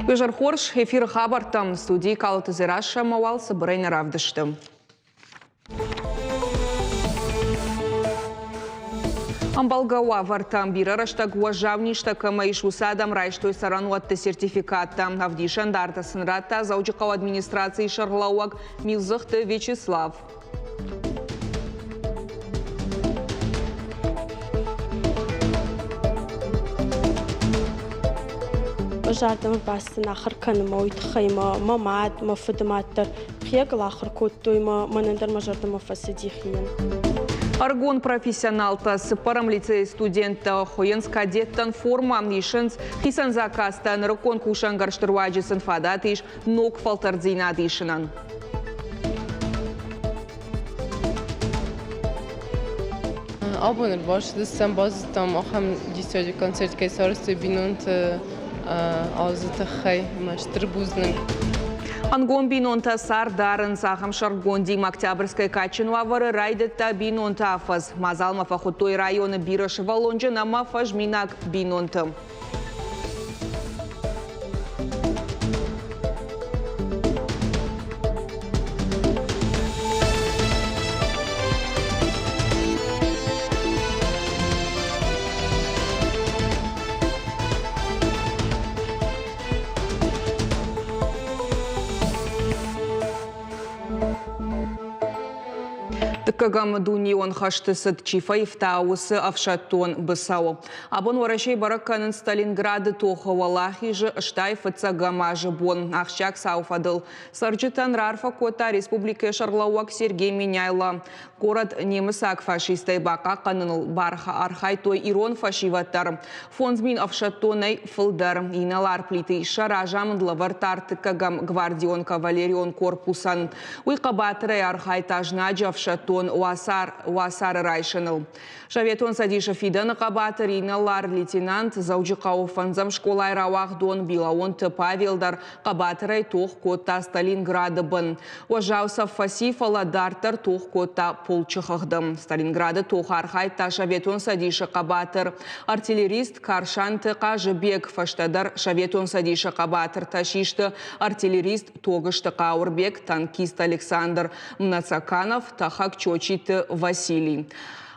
Уе хорз, эфиры хабӕрттӕм студийы Калоты Дзерассӕ ӕмӕ уал цыбырӕй нӕ равдысты. Ӕмбӕлгӕ уавӕртӕм бирӕ рӕстӕг уӕззау низтӕ кӕмӕ ис, уыцы адӕм райстой цӕрӕнуӕтты сертификаттӕ. Ӕвдисӕндартӕ сын радта Дзӕуджыхъӕуы администрацийы сӕргълӕууӕг Милдзыхты Вячеслав. Ӕз ардӕм бацыдтӕн ахуыр кӕнынмӕ, уый тыххӕй мӕ мӕ мад, мӕ фыды мад дӕр хиӕгыл ахуыр кодтой, мӕ мӕнӕн дӕр мӕ зӕрдӕмӕ фӕцыди хийӕн. Ӕрыгон профессионалтӕ цыппӕрӕм лицейы студенттӕ хуыйынц кадеттӕн формӕ, исынц хицӕн заказтӕ, нырыккон кусӕнгӕрзты руаджы сын фадат ис ног фӕлтӕрддзинад исынӕн. Абон ӕрбацыдыстӕм, базыдтам ахӕм диссаджы концерт кӕй сарӕзтой бинонты азы тыххӕй ӕмӕ стыр бузныг. Ӕнгом бинонтӕ цард дарынц. Ахӕм сӕргондимӕ Октябрьскӕй кадджын уавӕры райдыдта бинонты афӕдз. Мадзалмӕ фӕхуыдтой районы бирӕсывӕллонджын ӕмӕ фӕзминаг бинонты. Дыккӕгӕм дунеон хӕсты цыд чи фӕивта, уыцы ӕфсӕддон быцӕу. Абон Уӕрӕсейы бӕрӕг кӕнынц Сталинграды тохы уӕлахизы стай фыццӕгӕм азы бон. Ахсджиаг цауы фӕдыл цӕрджытӕн раарфӕ кодта республикӕйы сӕргълӕууӕг Сергей Меняйло. Город немыцаг фашисттӕй бахъахъхъӕныныл архайдтой ирон фӕсивӕд дӕр. 5000 ӕфсӕддонӕй фылдӕр. Инӕлар Плиты Иссӕ разамынд лӕвӕрдта ӕртыккӕгӕм гвардион кавалерион корпусӕн. Уый хъӕбатырӕй архайдта знаджы ӕфсӕддон уацары райсыныл. Советон Цӕдисы фидӕны хъӕбатыр инӕлар-лейтенант Дзӕуджыхъӕуы фӕндзӕм скъолайы рауагъдон Билаонты Павел дӕр хъӕбатырӕй тох кодта Сталинграды бын. Уӕззау цӕф фӕци, фӕлӕ дарддӕр тох кодта полчы хыгъды. Сталинграды тохы архайдта Советон Цӕдисы хъӕбатыр артиллерист Карсанты Хъазыбег. Фӕстӕдӕр Советон Цӕдисы хъӕбатыртӕ систы артиллерист Тогызты Хъауырбег, танкист Александр Мнацаканов, тӕхӕг Чочиты Василий.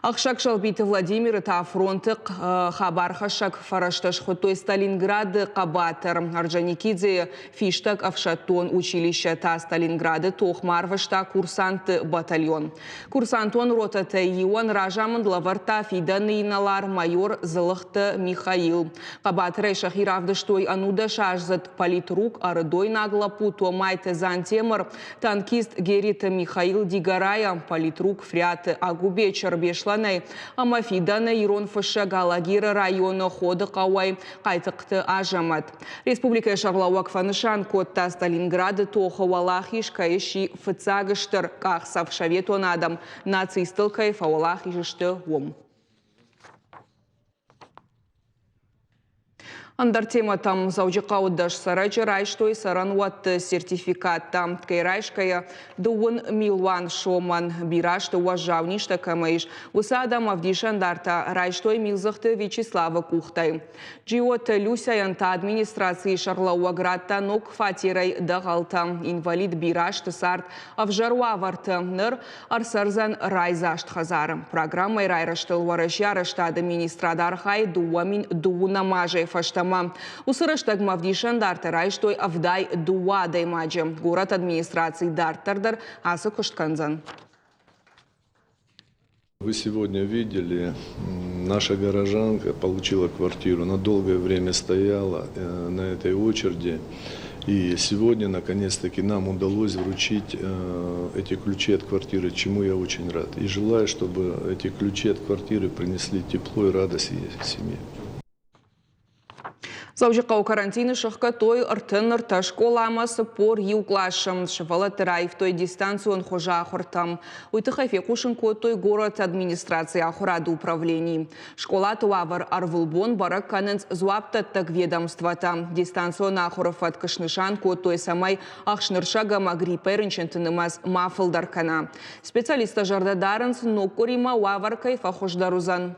Ӕхсӕг Сӕлбиты Владимиры та фронты хабархӕссӕг фӕрӕзтӕ схуыдтой Сталинграды хъӕбатыр. Орджоникидзейы фистӕг ӕфсӕддон училище та Сталинграды тохмӕ арвыста курсантты батальон. Курсантон ротӕтӕй иуӕн разамынд лӕвӕрдта фидӕны инӕлар-майор Дзылыхты Михаил. Хъӕбатырӕй сӕхи равдыстой ӕнудӕсаздзыд политрук ӕрыдойнаг лӕппу Томайты Дзантемыр, танкист Гериты Михаил Дигарайӕ, политрук Фриаты Агуыбечыр Беслӕнӕй ӕмӕ фидӕны ирон фыссӕг Алагиры районы Ходы хъӕуӕй Хъайтыхъты Азӕмӕт. Республикӕйы сӕргълӕууӕг фӕнысан кодта, Сталинграды тохы уӕлахиз кӕй сси фыццаг стыр къахдзӕф советон адӕм нацисттыл кӕй фӕуӕлахиз сты, уым. Ӕндӕр темӕтӕм Дзӕуджыхъӕуы 10 цӕрӕджы райстой цӕрӕнуӕтты сертификаттӕ. Кӕй райсгӕйӕ дыууын милуан сомӕн бирӕ сты уӕззау низтӕ кӕмӕ ис, уыцы адӕм ӕвдисӕндартӕ райстой Милдзыхты Вячеславы къухтӕй. Джиоты Люсяйӕн та администрацийы сӕргълӕууӕг радта ног фатерӕй дӕгъӕлтӕ. Инвалид бирӕ азты цард ӕвзӕр уавӕрты. Ныр ӕрцӕрдзӕн райдзаст хӕдзары. Программӕйы райрӕзтыл Уӕрӕсе арӕзтады министрад архайы 2012 азӕй фӕстӕмӕ. Уыцы рӕстӕгмӕ ӕвдисӕндартӕ райстой 72 адӕймаджы. Горӕты администраци дарддӕр дӕр ацы куыст кӕндзӕн. Вы сегодня видели, наша горожанка получила квартиру, она долгое время стояла на этой очереди. И сегодня, наконец-таки, нам удалось вручить эти ключи от квартиры, чему я очень рад. И желаю, чтобы эти ключи от квартиры принесли тепло и радость семье. Дзӕуджыхъӕуы карантины сӕхгӕдтой 33 скъоламӕ 41 къласы. Сывӕллӕтты раивтой дистанцион хуызы ахуыртӕм. Уый тыххӕй фехъусын кодтой горӕты администрацийы ахуырады управленийы. Скъолаты уавӕр ӕрвылбон бӕрӕг кӕнынц дзуапдӕттӕг ведомствотӕ. Дистанцион ахуыры фӕтк снысан кодтой, цӕмӕй ӕхснырсӕг ӕмӕ гриппӕй рынчынты нымӕц ма фылдӕр кӕна. Специалисттӕ зӕрдӕ дарынц, ног къуыримӕ уавӕр кӕй фӕхуыздӕр уыдзӕн.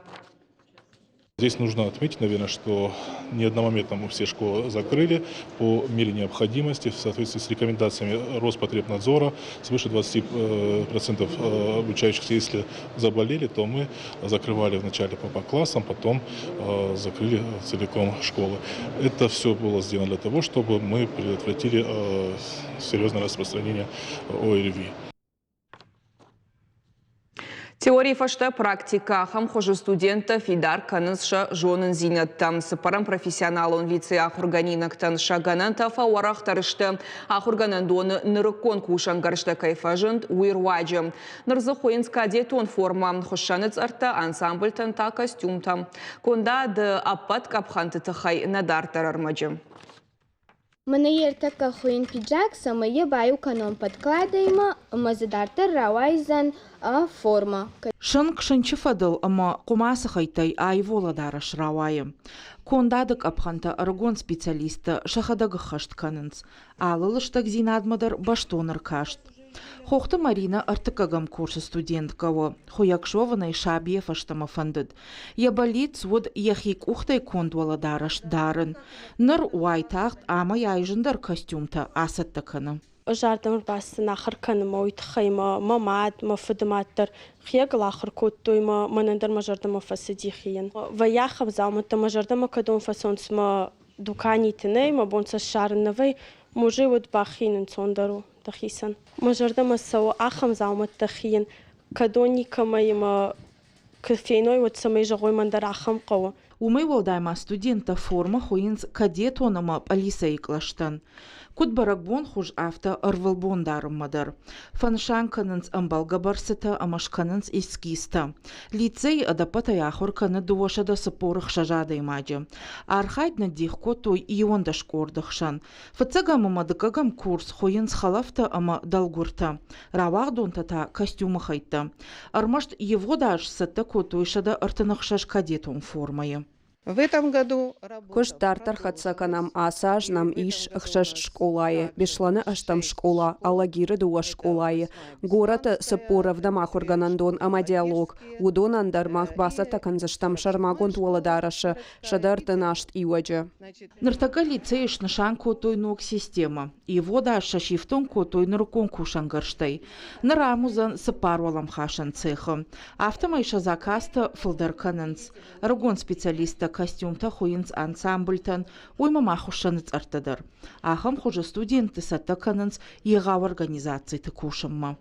Здесь нужно отметить, наверное, что не одномоментно мы все школы закрыли по мере необходимости в соответствии с рекомендациями Роспотребнадзора. Свыше 20% обучающихся, если заболели, то мы закрывали вначале по классам, потом закрыли целиком школы. Это все было сделано для того, чтобы мы предотвратили серьезное распространение ОРВИ. Теорийы фӕстӕ практикӕ ахӕм хуызы студенттӕ фидар кӕнынц сӕ зонындзинӕдтӕ. Цыппӕрӕм профессионалон лицейы ахуыргӕнинӕгтӕн сӕ гӕнӕнтӕ фӕуӕрӕхдӕр сты. Ахуыргӕнӕндоны нырыккон кусӕнгӕрзтӕ кӕй фӕзынд, уый руаджы. Ныр дзы хуыйынц кадетон формӕ, хуыссӕны цъӕрттӕ, ансамбльтӕн та костюмтӕ. Кондады ӕппӕт къӕпхӕнты тыххӕй нӕ дарддӕр ӕрмӕджы. Мӕнӕ ӕртӕккӕ хуыйын пиджак, цӕмӕй йӕ баиу кӕнон подкладӕимӕ ӕмӕ дзы дарддӕр рауайдзӕн формӕ. Сынк сынчы фӕдыл ӕмӕ хъуымацы хӕйттӕй аив уӕлӕдарӕс рауайы. Кондады къӕпхӕнтӕ ӕрыгон специалисттӕ сӕхӕдӕг ӕххӕст кӕнынц. Алы лыстӕгдзинадмӕ дӕр бӕстон ӕркаст. Хохты Маринӕ ӕртыккӕгӕм курсы студенткӕ у. Хуыйӕг суӕвын ӕй сабийӕ фӕстӕмӕ фӕндыд. Йӕ бӕллиц уыд йӕхи къухтӕй конд уӕлӕдарӕс дарын. Ныр уайтагъд амӕй-ай зындӕр костюмтӕ ацӕттӕ кӕны. Ӕз ардӕм ӕрбацыдтӕн ахуыр кӕнынмӕ, уый тыххӕй мӕ мӕ мад, мӕ фыды мад дӕр хиӕгыл ахуыр кодтой мӕ мӕнӕн дӕр мӕ зӕрдӕмӕ фӕцыди хийын. Вӕййы ахӕм дзаумӕттӕ мӕ зӕрдӕмӕ кӕдон фӕцӕуынц мӕ дуканиты нӕй, мӕ бон сӕ ссарын нӕ вӕййы. Музей уӕд бахийын ӕнцондӕр у дӕхицӕн. Мӕ зӕрдӕмӕ цӕуы ахӕм дзаумӕттӕ хийын, кӕдон никӕмӕй ӕмӕ куы феной, уӕд цӕмӕй зӕгъой, мӕн дӕр ахӕм хъӕуы. Уымӕй уӕлдай ма студенттӕ формӕ хуыйынц кадетон ӕмӕ пъӕлицӕйы кълӕстӕн. Куыд бӕрӕгбонхуыз, афтӕ ӕрвылбон дарынмӕ дӕр. Фӕнысан кӕнынц ӕмбӕлгӕ бӕрцытӕ ӕмӕ скӕнынц эскизтӕ. Лицейы ӕдӕппӕтӕй ахуыр кӕны 246 адӕймаджы. Архайд ныддих кодтой 11 къорды хсӕн. Фыццӕгӕм ӕмӕ дыккӕгӕм курс хуыйынц хӕлӕфтӕ ӕмӕ дӕлгуыртӕ, рауагъдонтӕ та костюмы хӕйттӕ. Ӕрмӕст ивгъуыд аз цӕттӕ кодтой 136 кадетон формӕйы. В этом году Куыст дарддӕр хӕццӕ кӕнӕм. Ацы аз нӕм ис ӕхсӕз скъолайы: Беслӕны ӕстӕм скъола, Алагиры дыууӕ скъолайы, горӕты 40 ӕвдӕм ахуыргӕнӕндон ӕмӕ диалог. Уыдонӕн дӕр мах бацӕттӕ кӕндзыстӕм сӕрмагонд уӕлӕдарӕсы 138 иуӕджы. Ныртӕккӕ лицейы снысан кодтой ног системӕ. Ивгъуыд аз сӕ сифтонг кодтой нырыккон кусӕнгӕрзтӕй. Ныр ам уыдзӕн цыппар уӕлӕмхасӕн цехы. Афтӕмӕй сӕ заказтӕ фылдӕр кӕнынц. Ӕрыгон специалисттӕ костюмтӕ хуыйынц ансамбльтӕн, уыимӕ ма хуыссӕны цъӕрттӕ дӕр. Ахӕм хуызы студентты цӕттӕ кӕнынц егъау организациты кусынмӕ.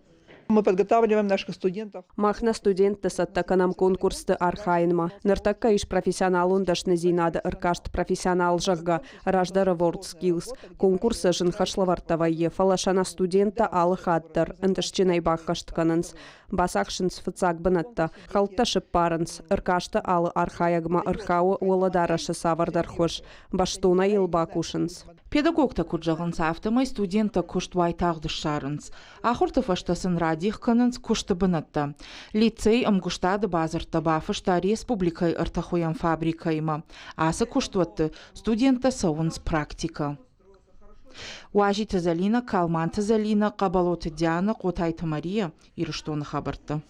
Мы подготавливаем наших студентов. Мах нӕ студентты цӕттӕ кӕнӕм конкурсты архайынмӕ. Ныртӕккӕ ис профессионалон дӕсныдзинады ӕркаст «Профессионал», зӕгъгӕ, раздӕры WorldSkills. Конкурсы зын хӕслӕвӕрдтӕ вӕййы, фӕлӕ сӕ нӕ студенттӕ алы хатт дӕр ӕнтыстджынӕй баххӕст кӕнынц. Бацахсынц фыццаг бынӕттӕ, хӕлттӕ сыппарынц, ӕркасты алы архайӕгмӕ ӕрхауы уӕлӕдарӕсы цавӕрдӕр хуыз, бӕстонӕй йыл бакусынц. Педагогтӕ куыд зӕгъынц, афтӕмӕй студенттӕ куыст уайтагъд ссарынц. Ахуырты фӕстӕ сын радих кӕнынц куысты бынӕттӕ. Лицей ӕмгуыстады бадзырдтӕ бафыста республикӕйы ӕртӕхуыйӕн фабрикӕимӕ. Ацы куыстуӕтты студенттӕ цӕуынц практикӕ. Уазиты Зӕлинӕ, Калманты Зӕлинӕ, Хъӕбӕлоты Дианӕ, Хъотайты Мария, Ирыстоны хабӕрттӕ.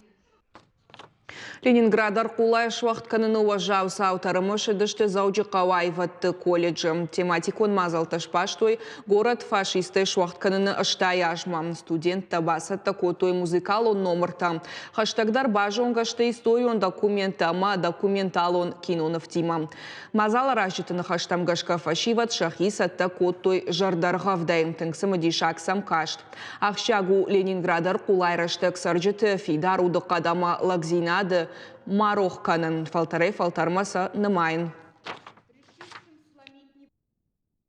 Ленинград ӕрхъулайӕ суӕгъд кӕныны уӕззау цаутӕ ӕрымысыдысты Дзӕуджыхъӕуы аивӕдты колледжы. Тематикон мадзӕлттӕ сбастой горӕт фашисттӕй суӕгъд кӕныны 80 азмӕ. Студенттӕ бацӕттӕ кодтой музыкалон номыртӕ. Хӕстӕгдӕр базонгӕ сты историон документтӕ ӕмӕ документалон кинонывтимӕ. Мадзаларазджыты ныхӕстӕм гӕсгӕ фӕсивӕд сӕхи цӕттӕ кодтой зӕрдӕргъӕвдӕй. Тынг цымыдисаг сӕм каст. Ахсджиаг у Ленинград ӕрхъулайы рӕстӕг цӕрджыты фидар удыхъӕд ӕмӕ лӕгдзинады ма рох кӕнын, фӕлтӕрӕй-фӕлтӕрмӕ сӕ нымайын.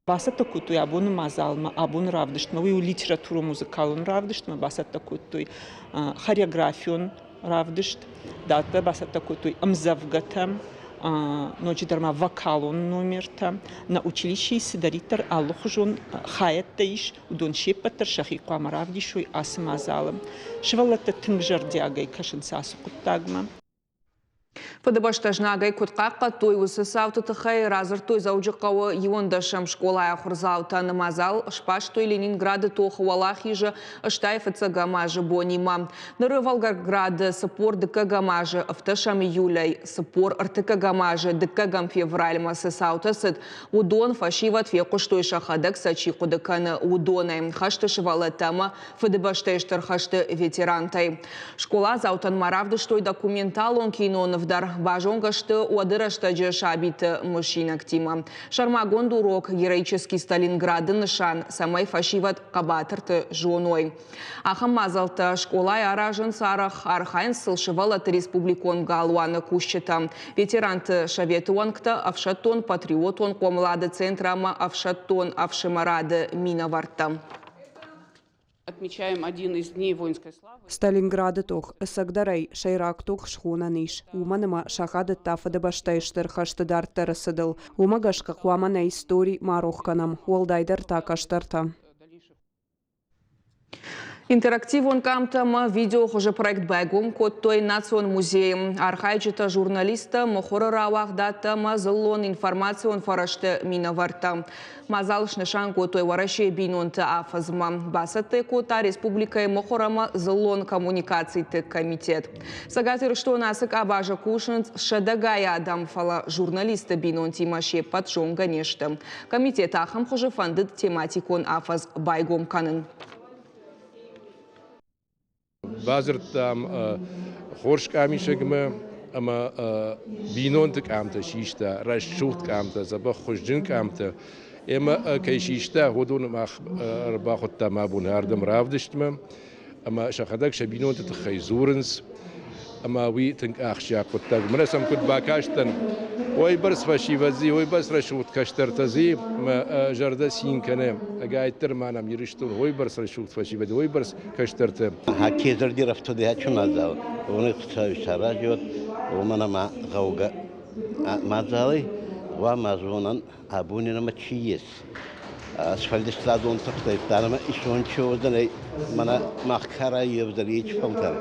Бацӕттӕ кодтой абоны мадзалмӕ, абоны равдыстмӕ. Уый у литературон-музыкалон равдыстмӕ бацӕттӕ кодтой хореографион равдыст, дарддӕр бацӕттӕ кодтой ӕмдзӕвгӕтӕ, ноджыдӕр ма вокалон номертӕ. Нӕ училищейы цыдӕриддӕр алыхуызон хайӕдтӕ ис, уыдон се ппӕт дӕр сӕхи хъуамӕ равдисой ацы мадзалы. Сывӕллӕттӕ тынг зӕрдиагӕй кӕсынц ацы хъуыддагмӕ. Фыдыбӕстӕ знагӕй куыд хъахъхъӕдтой, уыцы цауты тыххӕй радзырдтой Дзӕуджыхъӕуы иуӕндӕсӕм скъолайы ахуырдзаутӕн. Мадзал сбастой Ленинграды тохы уӕлахизы стай фыццӕгӕм азы бонимӕ. Ныры Волгограды 42-ӕм азы ӕвддӕсӕм июлӕй 43-ӕм азы дыккӕгӕм февральмӕ цы цаутӕ цыд, уыдон фӕсивӕд фехъуыстой сӕхӕдӕг сӕ чи хъуыды кӕны, уыдонӕй, хӕсты сывӕллӕттӕ ӕмӕ Фыдыбӕстӕйы Стыр хӕсты ветерантӕй. Скъоладзаутӕн ма равдыстой документалон киноныв дӕр, базонгӕ сты уӕды рӕстӕджы сабиты мысинӕгтимӕ. Сӕрмагонд урок «Героический Сталинград»-ы нысан, цӕмӕй фӕсивӕд хъӕбатырты зоной. Ахӕм мадзӕлттӕ скъолайы аразынц арӕх, архайынц сыл сывӕллӕтты республикон галуаны кусджытӕ, ветеранты советы уӕнгтӕ, ӕфсӕддон-патриотон хъомылады центр ӕмӕ ӕфсӕддон ӕфсымӕрады минӕвӕрттӕ. Отмечаем один из дней воинской славы. Сталинграды тох ӕцӕгдӕрӕй сӕйраг тох схонӕн ис, уымӕн ӕмӕ сахадыдта Фыдыбӕстӕйы Стыр хӕсты дарддӕры цыдыл. Уымӕ гӕсгӕ хъуамӕ нӕ истори ма рох кӕнӕм, уӕлдайдӕр та кӕстӕртӕ. Интерактивон къамтӕ ӕмӕ видеохуызы проект байгом кодтой Национ музейы. Архайджытӕ, журналисттӕ, мыхуыры рауагъдадтӕ ӕмӕ дзыллон информацион фӕрӕзты минӕвӕрттӕ. Мадзал снысан кодтой Уӕрӕсейы бинонты афӕдзмӕ. Бацӕттӕ кодта республикӕйы мыхуыр ӕмӕ дзыллон коммуникациты комитет. Цӕгат Ирыстоны ацы къабазы кусынц сӕдӕгай адӕм, фӕлӕ журналистты бинонтимӕ се ппӕт зонгӕ не сты. Комитет ахӕм хуызы фӕндыд тематикон афӕдз байгом кӕнын. Бадзырдтам хорз къамисӕгмӕ ӕмӕ бинонты къамтӕ систа, рӕсугъд къамтӕ, дзӕбӕх хуызджын къамтӕ. Ӕмӕ кӕй систа, уыдоны мах ӕрбахуыдтам абон ардӕм равдыстмӕ ӕмӕ сӕхӕдӕг сӕ бинонты тыххӕй дзурынц. Ӕмӕ уый тынг ахсджиаг хъуыддаг. Мӕнӕ сӕм куыд бакастӕн, уойбӕрц фӕсивӕд дзи, уойбӕрц рӕсугъд кӕстӕртӕ дзи, мӕ зӕрдӕ цин кӕны. Ӕгайтдӕр ма нӕм Ирыстон уойбӕрц рӕсугъд фӕсивӕд, уойбӕрц кӕстӕртӕ. Ке зӕрди рӕфтуди ӕ мадзал, уони Хуцауи саразиуӕд, уомӕн ӕма гъӕугӕ мадзали уа ма зонӕн, абони нӕмӕ чи ес. Сфӕлдистадон тухтӕй ӕма исон чи уодзӕнӕй, мӕнӕ мах ка раййевдзӕнӕй еци фӕлтӕр,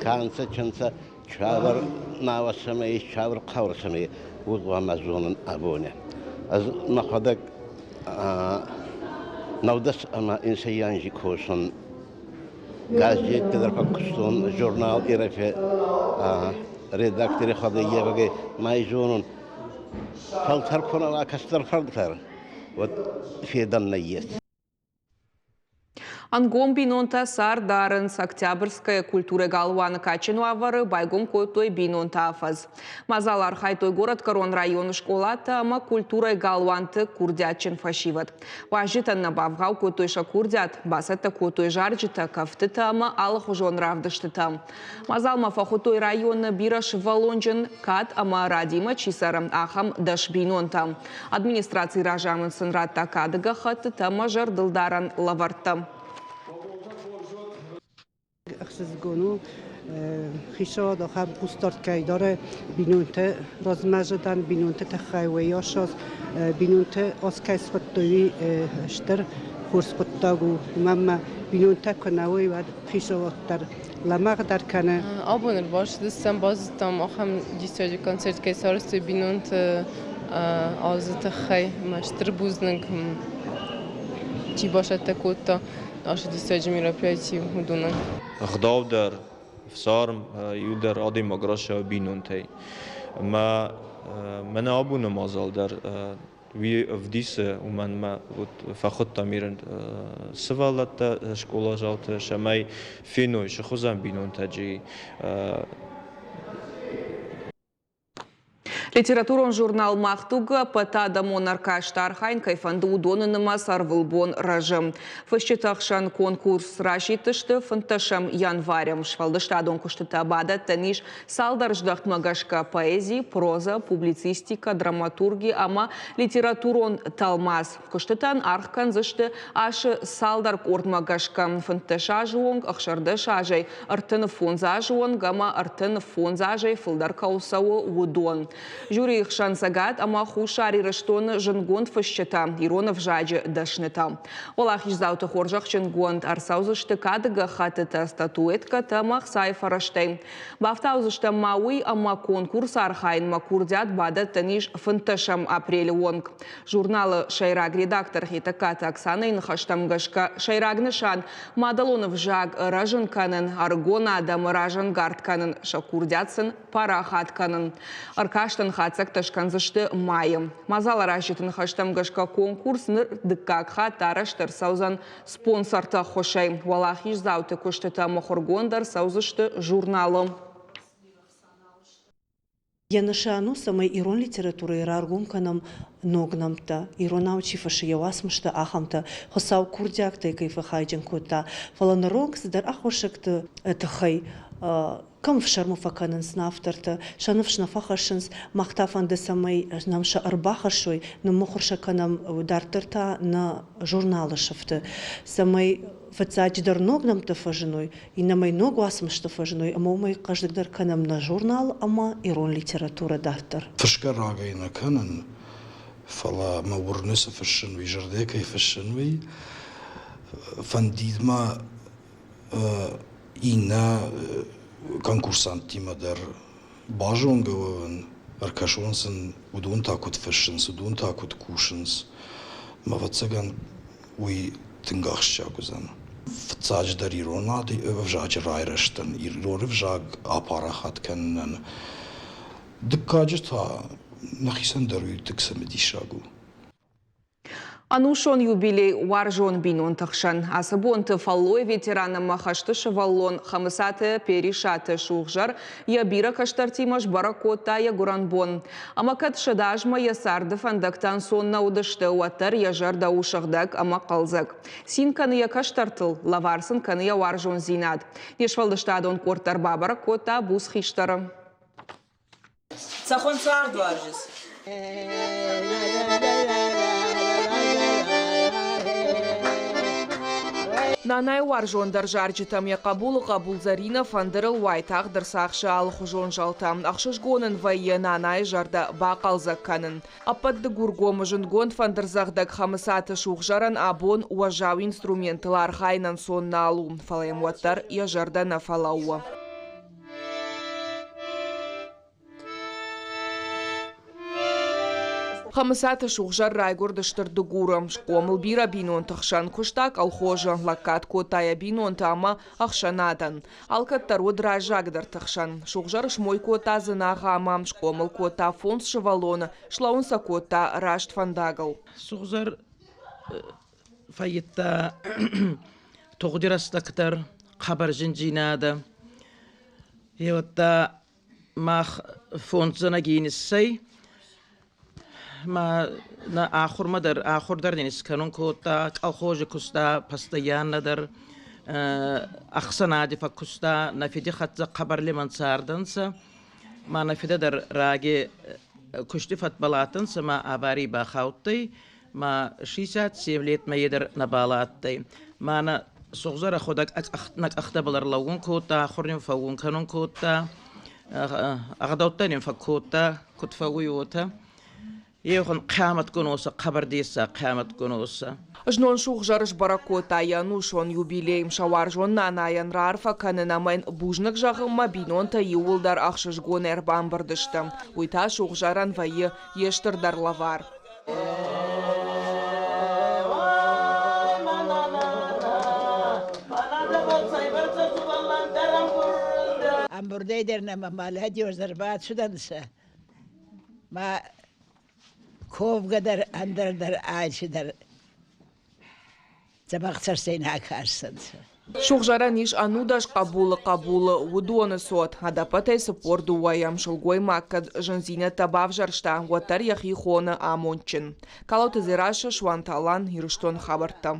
ка нцӕ, чи нцӕ, цавӕр науӕ сӕмӕ ес, цавӕр хъаурӕ сӕмӕ ес, уой гъӕуама зонӕн абони. Ӕз мӕхуӕдӕг 19 ӕма инсӕй анзи косун газетти дӕр фӕккустон, журнал «Ирӕфи» редактори хуӕдӕййевӕгӕй ма зонун, фӕлтӕр ку нӕ уа, кӕстӕр фӕлтӕр, уӕд федӕн нӕййес. Ӕнгом бинонтӕ цард дарынц Октябрьская культурӕ галуаны кадджын уавӕры байгом кодтой бинонты афӕдз. Мадзалы архайдтой горӕтгӕрон районы скъолатӕ ӕмӕ культурӕйы галуанты курдиатджын фӕсивӕд. Уазджытӕн нӕ бавгъау кодтой сӕ курдиат, бацӕттӕ кодтой зарджытӕ, кӕфтытӕ ӕмӕ алыхуызон равдыстытӕ. Мадзалмӕ фӕхуыдтой районы бирӕсывӕллонджын кад ӕмӕ радимӕ чи цӕры, ахӕм 10 бинонтӕ. Администрацийы разамынд сын радта кады гӕххӕттытӕ ӕмӕ зӕрдылдарӕн лӕвӕрттӕ. Ӕхсызгон у, хицауад ахӕм хъусдард кӕй дары бинонты размӕзыдӕн, бинонты тыххӕй уӕйасаз, бинонты аз кӕй схуыдтой, уый стыр хорз хъуыддаг у. Уымӕн ӕмӕ бинонтӕ куы нӕ уой, уӕд хицауад дӕр лӕмӕгъдӕр кӕны. Абон ӕрбацыдыстӕм, базыдтам ахӕм диссаджы концерт кӕй сарӕзтой бинонты азы тыххӕй. Ӕмӕ стыр бузныг, чи бацӕттӕ кодта ацы диссаджы мероприятие, уыдонӕн. Ӕгъдау дӕр, ӕфсарм, иу дӕр адӕймаг рацӕуы бинонтӕй. Ӕмӕ мӕнӕ абоны мадзал дӕр уый ӕвдисы, уымӕн ӕмӕ вот фӕхуыдтам ирын сывӕллӕттӕ, скъоладзаутӕ, цӕмӕй феной, цы хуызӕн бинонтӕ Литературон журнал «Мах дуг» ӕппӕтадӕмон ӕркасты архайын кӕй фӕнды, уыдоны нымӕц ӕрвылбон рӕзы. Фысджыты ӕхсӕн конкурс расидтысты 15 январы. Сфӕлдыстадон куыстытӕ бадӕттӕн ис цалдӕр здӕхтмӕ гӕсгӕ поэзи, проза, публицистикӕ, драматурги ӕмӕ литературон тӕлмац. Куыстытӕн аргъ кӕндзысты асы цалдӕр къордмӕ гӕсгӕ 15 азы онг, 16 азӕй 35 азы онг ӕмӕ 35 азӕй фылдӕр кӕуыл цӕуы, уыдон. Жюрийы хсӕн Цӕгат ӕмӕ Хуссар Ирыстоны зындгонд фысджытӕ, ирон ӕвзаджы дӕснытӕ. Уӕлахиздзауты хорзӕхджынгонд ӕрцӕудзысты кады гӕххӕттытӕ, статуэткӕтӕ ӕмӕ ӕхцайы фӕрӕзтӕй. Бафтаудзыстӕм ма уый, ӕмӕ конкурсы архайынмӕ курдиат бадӕттӕн ис 15 апрелы онг. Журналы сӕйраг редактор Хетӕгкаты Оксанайы ныхӕстӕм гӕсгӕ, сӕйраг нысан мадӕлон ӕвзаг рӕзын кӕнын, ӕрыгон адӕмы разӕнгард кӕнын, сӕ курдиат сын парахат кӕнын. Ӕркастӕн хатдзӕгтӕ скӕндзысты майы. Мадзаларазджыты ныхӕстӕм гӕсгӕ конкурс ныр дыккаг хатт арӕзт ӕрцӕудзӕн спонсорты ӕххуысӕй. Уӕлахиздзауты куыстытӕ мыхуыргонд ӕрцӕудзысты журналы. Йӕ нысан у, цӕмӕй ирон литературӕйы раргом кӕнӕм ног нӕмттӕ, иронау чи фыссы йӕ уацмыстӕ, ахӕмтӕ, Хуыцау курдиӕгтӕй кӕй фӕхайджын кодта, фӕлӕ ныронг цыдӕр аххосӕгты тыххӕй кӕм ӕфсӕрмы фӕкӕнынц нӕ автортӕ, сӕ ныфс нӕ фӕхӕссынц, мах та фӕнды, цӕмӕй нӕм сӕ ӕрбахӕссой, ныммыхуыр сӕ кӕнӕм дарддӕр та нӕ журналы сыфты, цӕмӕй фыццаджыдӕр ног нӕмттӕ фӕзыной, иннӕмӕй ног уацмыстӕ фӕзыной ӕмӕ уымӕй хъӕздыгдӕр кӕнӕм нӕ журнал ӕмӕ ирон литературӕ дарддӕр. Фысгӕ рагӕй нӕ кӕнын, фӕлӕ мӕ уырны, цы фыссын, уый зӕрдӕ кӕй фыссын, уый. Фӕндид мӕ иннӕ конкурсанттимӕ дӕр базонгӕ уӕвын, ӕркӕсон сын, уыдон та куыд фыссынц, уыдон та куыд кусынц. Мӕ ӕвӕццӕгӕн, уый тынг ахсджиаг уыдзӕн. Фыццаджыдӕр ирон ӕвзаджы райрӕзтӕн, ирон ӕвзаг апарахат кӕнынӕн. Дыккаджы та нӕхицӕн дӕр уый тынг цымыдисаг у. Ӕнусон юбилей уарзон бинонты хсӕн. Ацы бонты фӕллойы ветеран ӕмӕ хӕсты сывӕллон Хӕмыцаты Перисаты Сугъзӕр йӕ бирӕ кӕстӕртимӕ сбӕрӕг кодта йӕ гуырӕн бон. Ӕмӕ кӕд 100 азмӕ йӕ царды фӕндӕгтӕ ӕнцон нӕ уыдысты, уӕддӕр йӕ зӕрдӕ у сыгъдӕг ӕмӕ хъӕлдзӕг. Цин кӕны йӕ кӕстӕртыл, лӕвар сын кӕны йӕ уарзондзинад. Не сфӕлдыстадон къорд дӕр бабӕрӕг кодта буц хистӕры. Цӕхуӕн цард уарзыс? Нанайы уарзондӕр зарджытӕм йӕ хъӕбулы хъӕбул Зӕринӕ фӕндырыл уайтагъд ӕрцахсы алыхуызон зӕлтӕ. Ӕхсызгон ын вӕййы нанайы зӕрдӕ бахъӕлдзӕг кӕнын. Ӕппӕт Дыгургомы зындгонд фӕндырдзӕгъдӕг Хӕмыцаты Сугъзӕрӕн абон уӕззау инструментыл архайын ӕнцон нал у, фӕлӕ йӕм уӕддӕр йӕ зӕрдӕ нӕ фӕлӕууы. Хӕмыцаты Сугъзӕр райгуырд Стыр Дыгуры. Схъомыл бирӕ бинонты хсӕн, куыста колхозы, лӕггад кодта йӕ бинонтӕ ӕмӕ ӕхсӕнадӕн. Алкӕддӕр уыд раззагдӕрты хсӕн. Сугъзӕр смой кодта Дзынагъа ӕмӕ схъомыл кодта фондз сывӕллоны, слӕууын сӕ кодта раст фӕндагыл. Сугъзӕр фӕййидта тугъди рӕстӕг дӕр хъӕбӕр зиндзийнадӕ. Еуӕдта мах фондзӕнӕги иссӕй, ма нӕ ахурмӕ дӕр ахур дӕр нин искӕнун кодта, колхози куста постоянно дӕр, ӕхсӕнади фӕккуста, нӕ фиди хӕццӕ хъӕбӕр лимӕн цардӕнцӕ. Ма нӕ фидӕ дӕр раги кусти фӕдбӕл адтӕнцӕ ма аварий бахаудтӕй, ма 67 летмӕ е дӕр нӕбал адтӕй. Ма нӕ сугъзӕрӕ ходӕг нӕ къӕхтӕбӕл ӕрлӕуун кодта, ахур нин фӕуун кӕнун кодта, ӕгъдӕуттӕ нин фӕккодта, куд фӕууй, уотӕ. Еуӕн хъиамӕтгун уосӕ, хъӕбӕр дессаг хъиамӕтгун уосӕ. Знон Сугъзӕр сбӕрӕг кодта йӕ ӕнусон юбилей. Сӕ уарзон нанайӕн раарфӕ кӕнын ӕмӕ йын бузныг зӕгъынмӕ бинонтӕ иууылдӕр ӕхсызгон ӕрбамбырд сты. Уый та Сугъзӕрӕн вӕййы йе стырдӕр лӕвар. Ӕмбурдӕй дӕр нӕмӕ малӕди ӕрбацудӕнцӕ, ма ковгӕ дӕр ӕндӕр дӕр алцидӕр дзӕбӕх цӕстӕй нӕ кастӕнцӕ. Сугъзӕрӕн ис ӕнудӕс хъӕбулы хъӕбулы, уыдоны цот. Ӕдӕппӕтӕй 42-ӕм сылгоймаг кӕд зындзинӕдтӕ бавзӕрста, уӕддӕр йӕхи хоны амондджын. Калоты Дзерассӕ, Суанты Алан, Ирыстоны хабӕрттӕ.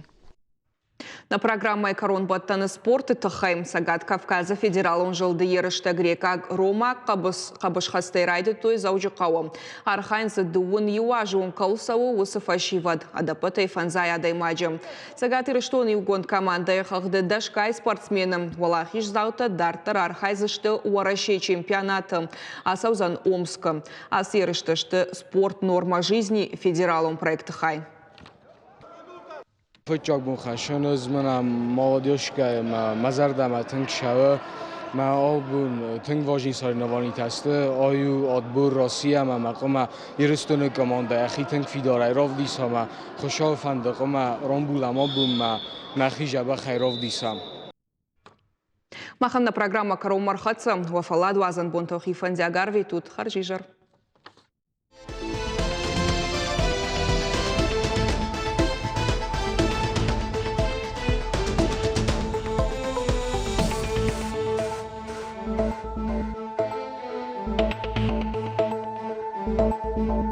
Нӕ программӕйы кӕронбӕттӕны спорты тыххӕй Цӕгат Кавказы федералон зылды ерыстӕ грекъаг-ромаг хъӕбысхӕстӕй райдыдтой Дзӕуджыхъӕуы. Архайынц дзы дыууын иу азы онг кӕуыл цӕуы, уыцы фӕсивӕд, ӕдӕппӕтӕй фӕндзай адӕймаджы. Цӕгат Ирыстоны иугонд командӕйы хыгъды дӕсгай спортсмены. Уӕлахиздзаутӕ дарддӕр архайдзысты Уӕрӕсейы чемпионаты. Ацӕудзӕн Омскы. Ацы ерыстӕ сты «Спорт. Норма жизни» федералон проекты хай. Фыццаг бон хӕссын ӕз мӕнӕ молодежкӕйы мӕ зӕрдӕмӕ тынг цӕуы. Мӕ абон тынг важный соревнованитӕ сты. Ай у отбор Россиямӕ мӕ хъуамӕ Ирыстоны командӕ йӕхи тынг фидарӕй равдиса мӕ Хуыцауы фӕнды хъуамӕ рамбулӕм абон мӕ нӕхи дзӕбӕхӕй равдисӕм. Махӕн нӕ программӕ кӕронмӕ ӕрхӕццӕ. Уӕ фӕлладуадзӕн бонтӕ хи фӕндиаг арветут. Хӕрзизӕр.